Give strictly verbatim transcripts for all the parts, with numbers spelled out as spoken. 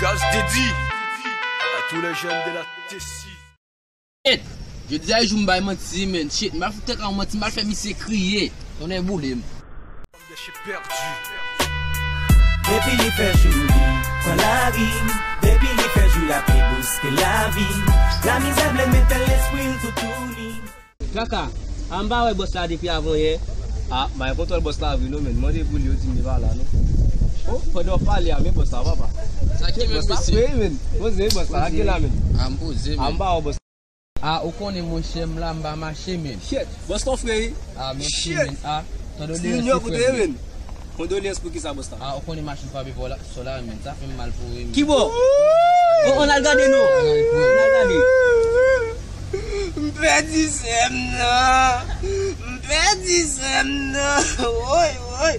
Gaz dédié à tous les jeunes de la Tessie. Shit! Jodi a e jou m bay manti, men. Shit, m al fout tèt la yon manti, m al fè misye kriye. Tonnè boule m. Depi li fè jou li pran lari, depi li fè jou l ap li bouske lavi. Lamizè vle mete l lespri l sou touni. Kaka, a m pa wè bòs la depi avanyè. A, bay kontwòl bòs la vre non, men. Mande pou li, yo di m li pa la non. O, pandan w ap pale a, men bòs la, papa. Sa ki men, mesye? Poze, men. Poze, bòs la, a ki la, men? A, m poze, men. A, m pa wè bòs la. A, ou konnen, monchè, m la, m pa mache, men. Shit, bòs la fre wi. A, mèsi, men. A, tande w lè se frè m. Kondolyans pou kisa, bòs la? A, ou konnen machin frape vòlò la, men sa fè m mal pou ou, men. Ki bò? O, ann al gade non. Ann al gade. M pèdi sè m nan. M pèdi sè m nan. Woy, woy.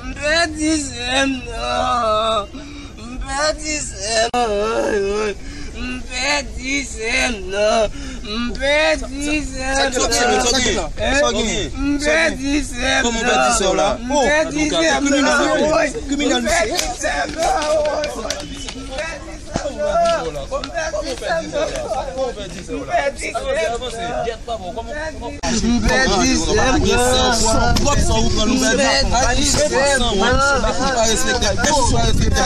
M pèdi sè m nan. M pèdi sè m nan. Woy, woy. M pèdi sè m nan. M pèdi sè m nan. Sa k gen, sa k gen? M pèdi sè m nan. Kòman w pèdi sè w la? M pèdi sè m nan. Kriminèl, mesye. Kriminèl, mesye. M pèdi sè m nan. M pèdi sè m nan. M pèdi sè m nan. M pèdi sè m nan. M pèdi sè m nan. Pwòp san ou pran nou pèdi. Ay, misye pran san, wi. Mesye pa respekte. Mesye pa respekte.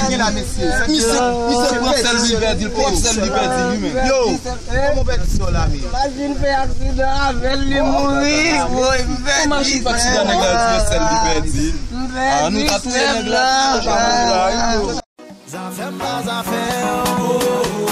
Misye, misye pran sèl li pèdi, pwòp sèl li pèdi, wi, men. Yo, kòman w pèdi sè w la, men? Machin fè aksidan avè l, li mouri. Woy, m pèdi sè m nan. Machin fè aksidan, nèg la di yo sèl li pèdi. M pèdi sè m nan. Zafè m pa zafè w.